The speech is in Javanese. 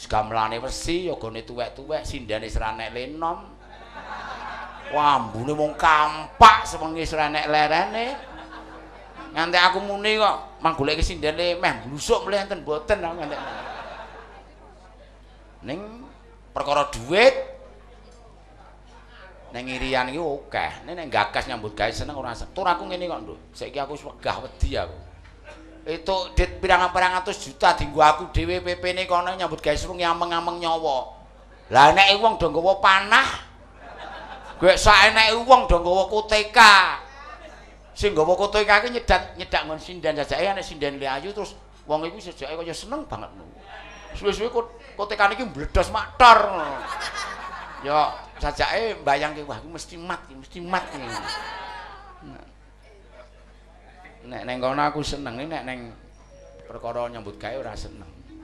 Gamelane wesi, yogane tuwek-tuwek, sindane seranek lenom. Wah, ambune wong kampak sewengi seranek lerene. Nganti aku muni kok mang goleki sindene meh blusuk mlih enten mboten aku nganti. Ning perkara duit ning Irian iki akeh. Nek nek gagas nyambut gawe seneng ora seneng. Tur aku ngene kok, Nduk. Saiki aku wis wegah wedi aku. Itu dit pirang-pirang atus juta dienggo aku dhewe PP-ne kono nyambut gawe sewengi ameng-ameng nyawa. Lah nek wong do nggawa panah, gek saeneke wong do nggawa koteka. Sing nggawa koteka iki nyedak nggon sinden jajake nek sinden ayu terus wong iku sejake kaya seneng banget. Suwe-suwe kotekane iki mbledos maktor. Ya sajake mbayangke wah iki mesti mat, mesti mat iki. Nek neng kono aku seneng, nek neng perkara nyambut gawe ora seneng.